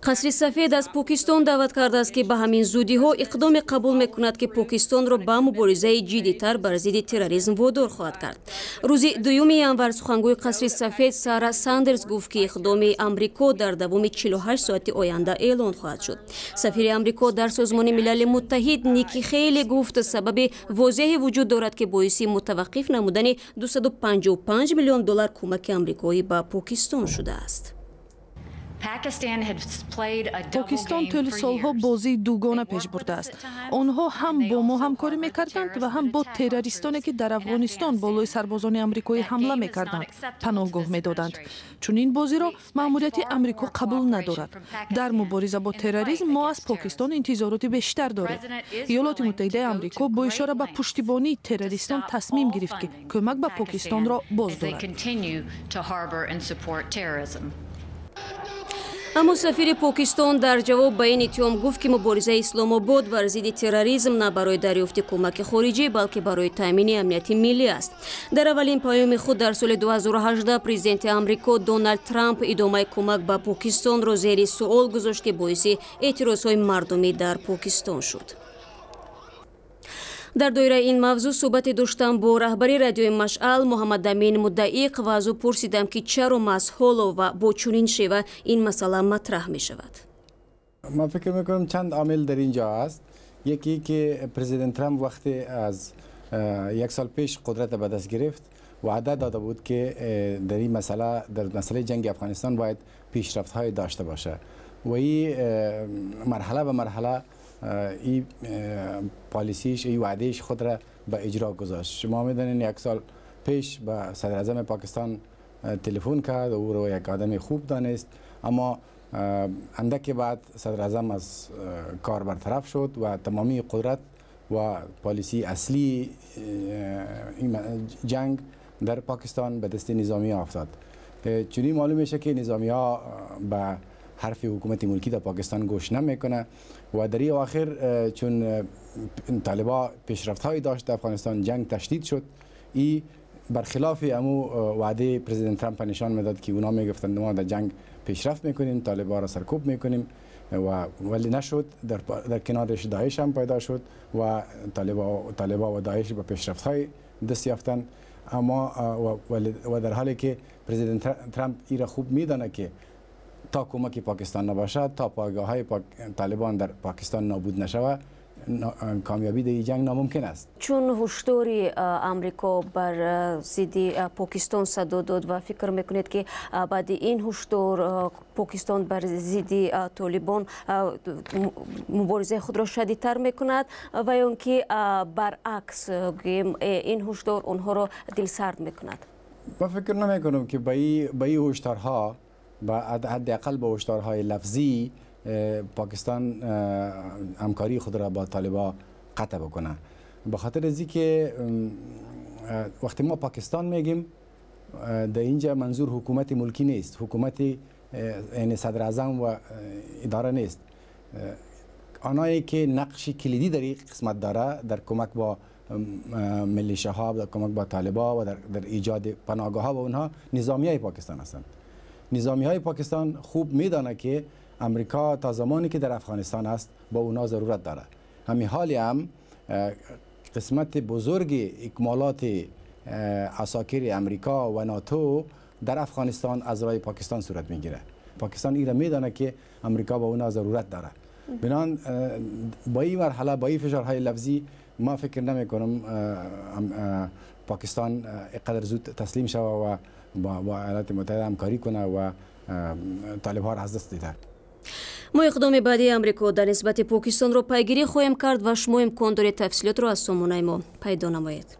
Қасри Сафед аз Покистон даъват кардааст, ки ба ҳамин зудиҳо иқдоме қабул мекунад, ки Покистонро ба муборизаи ҷиддитар бар зидди терроризм водор хоҳад кард. Рӯзи 2 январ сухангӯи Қасри Сафед Сара Сандерс гуфт, ки иқдоми Амрико дар давоми 48 соати оянда эълон хоҳад шуд. Сафири Амрико дар Созмони Милали Муттаҳид Ники Хейли гуфт, сабаби возеҳе вуҷуд дорад, ки боиси мутаваққиф намудани 255 миллион доллар кӯмаки амрикоӣ ба Покистон шудааст. Покистон тӯли солҳо бозии дугона пеш бурдааст. Онҳо ҳам бо мо ҳамкорӣ мекарданд ва ҳам бо террористоне, ки дар Афғонистон болои сарбозони амрикоӣ ҳамла мекарданд, паноҳгоҳ медоданд. Чунин бозиро маъмурияти Амрико қабул надорад. Дар мубориза бо терроризм мо аз Покистон интизороти бештар дорем. Иёлоти Муттаҳидаи Амрико бо ишора ба пуштибонии террористон тасмим гирифт, ки кӯмак ба Покистонро боз дорад. Аммо сафири Покистон дар ҷавоб ба ин иттиҳом гуфт, ки муборизаи Исломобод бар зидди терроризм на барои дарёфти кӯмаки хориҷӣ, балки барои таъмини амнияти миллӣ аст. Дар аввалин паёми худ дар соли 2018 президенти Амрико Доналд Трамп идомаи кӯмак ба Покистонро зери суол гузошт, ки боиси эътирозҳои мардумӣ дар Покистон шуд. Дар доираи ин мавзӯъ суҳбате доштам бо раҳбари Радиои Машъал Муҳаммадамин Муддаиқ ва аз ӯ пурсидам, ки чаро маҳз ҳоло ва бо чунин шева ин масъала матраҳ мешавад. Ман фикр мекунам, чанд омил дар инҷо аст. Яке ки президент Трамп вақте аз як сол пеш қудрат ба даст гирифт, ваъда дода буд, ки дар ин масъала, дар масъалаи ҷанги Афғонистон бояд пешрафтҳое дошта бошад ва ин марҳала ба марҳала این پالیسیش، این وعدهش خود را به اجرا گذاشت. شما میدانین یک سال پیش به صدر اعظم پاکستان تلفن کرد و او رو یک آدم خوب دانست، اما اندک بعد صدر اعظم از کار برطرف شد و تمامی قدرت و پالیسی اصلی جنگ در پاکستان به دست نظامی افتاد. چنین معلوم میشه که نظامی ها به حرف حکومت ملکی در پاکستان گوش نمیکنه و در این آخر چون طالبا پیشرفت های داشت در افغانستان، جنگ تشدید شد. ای برخلاف امو وعده پرزیدنت ترامپ نشان میداد که اونا میگفتند ما در جنگ پیشرفت میکنیم، طالبا را سرکوب میکنیم و ولی نشد. در کنارش داعش هم پیدا شد و طالبا و داعش به پیشرفت های دست یافتند. اما و در حالی که پرزیدنت ترامپ ای را خوب میدانه که تا کمک پاکستان نباشد، تا پایگاه های طالبان در پاکستان نابود نشود، کامیابی در جنگ ناممکن است. چون ҳушдори Амрико бар зидди Покистон садо дод ва фикр мекунед, ки баъди ин ҳушдор Покистон бар зидди Толибон муборизаи худро шадидтар мекунад ва ё он ки баръакс, гӯем, ин ҳушдор онҳоро дилсард мекунад? من فکر نمی کنم که به این هشدارها، به حداقل به هشدارهای لفظی، پاکستان همکاری خود را با طالبا قطع بکنه، به خاطر از که وقتی ما پاکستان میگیم، در اینجا منظور حکومت ملکی نیست، حکومت یعنی صدر اعظم و اداره نیست. آنایی که نقش کلیدی در این قسمت داره، در کمک با ملیشه ها، در کمک با طالبا و در ایجاد پناهگاه ها و اونها، نظامی های پاکستان هستند. نظامی های پاکستان خوب میدانه که امریکا تا زمانی که در افغانستان است با اونا ضرورت داره. همین حالی هم قسمت بزرگ اکمالات عساکر امریکا و ناتو در افغانستان از راه پاکستان صورت میگیره. پاکستان ایره میدانه که امریکا با اونا ضرورت داره. بناً با این مرحله، با این فشارهای لفظی، ما فکر نمی کنم پاکستان اینقدر زود تسلیم شود و با ایالات متحده همکاری کنه و طالب ها را از دست دیده. Мо иқдоми баъдии Амрико дар нисбати Покистонро пайгирӣ хоҳем кард ва шумо имкон доред тафсилотро аз сомонаи мо пайдо намоед.